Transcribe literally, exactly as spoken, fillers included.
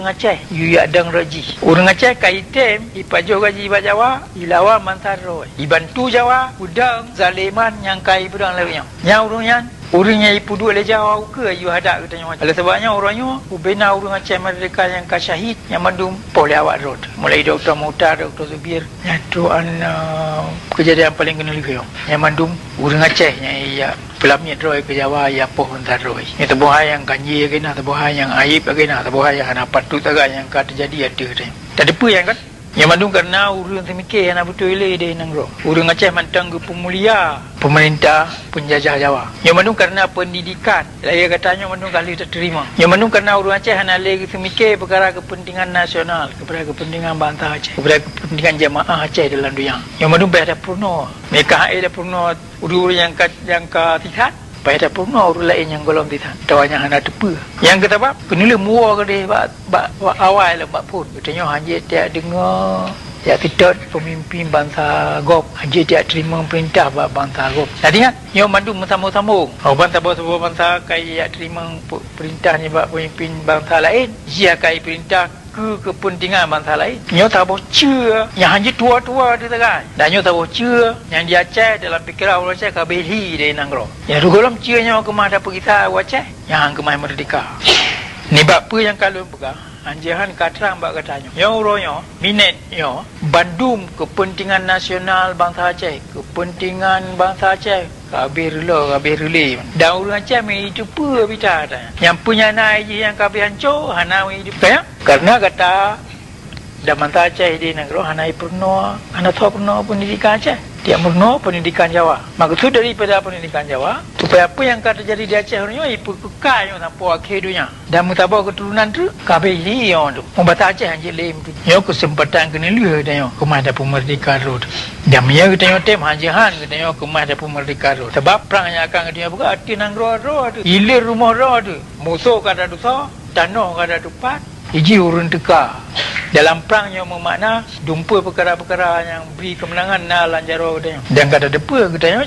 Aceh, yue yak dong rot jih. Ureuëng Aceh ka item, ipajoh gaji bak Jawa, ilawan bansa droe. Ibantu Jawa, udang zaliman nyang ka ibeudong lagée nyoe. Nyang ureuëng nyan, ureuëng nyang ipeuduek lé Jawa ukeue yue hadak geutanyoe. Oleh sabab nyan uroe nyoe, ubena ureuëng Aceh merdeka nyang ka syahid, nyang mandum poh lé awak droe. Mulai Dokto Mukhtar, Dokto Zubir, nyang trok an, eh, keujadian paleng keuneulheueh nyoe. Nyang mandum ureuëng Aceh nyang iya peulamiet droe keu Jawa, iya poh bansa droe. Nyoe saboh hai nyang ganjé lagée na, saboh hai nyang aib lagée na, saboh hai nyang hana patut sagai nyang ka teujadi ateueh geutanyoe. Tateupeue nyan kan? Nyoe mandum kareuna ureuëng seumike hana beutôi lé di nanggroe. Ureuëng Aceh mantong geupeumulia peumeurintah peunjajah Jawa. Nyoe mandum kareuna peundidikan. Lagée gata nyoe mandum ka lheueh tateurimong. Nyoe mandum kareuna ureuëng Aceh hana lé geuseumike peukara keupeuntengan nasional, peukara keupeuntengan bansa Aceh, peukara keupeuntengan jeumaáh Aceh dalam donya. Nyoe mandum payah tapeurunoe. Meukah hana tapeurunoe ureuëng-ureuëng nyang ka, nyang ka sisat, payah tapeurunoe ureuëng laén nyang gohlom sisat, atawa nyang hana teupeue. Nyang keusabab, keuneulheueh muwoe keudeh bak, bak, bak awai lom bak phon. Geutanyoe hana jeuet tajak deungoe, jak seutôt peumimpin bansa gob, hana jeuet tajak teurimong peurintah bak bansa gob. Nah, ingat, nyoe mandum meusambông-sambông. Ban saboh-saboh bansa ka jijak teurimong pe-, peurintah nibak peumimpin bansa laén, jih ka jipeurintah keu keupeuntengan bansa laén. Nyoe saboh ceue nyang hana jeuet tuwoe-tuwoe teuh sagai. Dan nyoe saboh ceue nyang di Aceh dalam pikeran ureuëng Aceh ka habéh lhi di nanggroe. Nyang sigohlom ceue nyoe keumah tapeugisa u Aceh, nyan keumah meurdehka. Nibak peue nyang ka lôn peugah, hanjeuet han ka trang bak gata nyoe. Nyoe uroe nyoe, minét nyoe, bandum keupeuntengan nasional bansa Aceh, keupeuntengan bansa Aceh, ka habéh reuloh, ka habéh reulée. Dan ureuëng Aceh meu jiteupeue bita gata nyan. Nyang peue nyang na jih nyang ka habéh hanco, hana meu jiteupeue. Kareuna gata dan bansa Aceh di nanggroe hana jipeurunoe, hana soe peurunoe peundidikan Aceh. Tieb meurunoe peundidikan Jawa. Maksud daripada peundidikan Jawa, supaya peue nyang ka teujadi di Aceh uroe nyoe jipeukeukai nyoe sampoe akhé donya. Dan meusaboh keuturonan treuk ka habéh lhi nyoe teuh. Bansa Aceh hana jeuet lé meutuju. Nyoe keuseumpatan keuneulheueh geutanyoe keumah tapeumeurdehka droe teuh. Dan meunyoe geutanyoe tem, hana jeuet han geutanyoe keumah tapeumeurdehka droe teuh. Sabab prang nyang akan geutanyoe buka ateueh nanggroe droe teuh. Hileuen rumoh droe teuh. Musoh ka tatusoe, tanoh ka tatupat, jih ureuëng teuka. Dalam prang nyoe meumakna dumpeue peukara-peukara nyang bri keumeunangan na lam jaroe geutanyoe. Dan ka tateupeue geutanyoe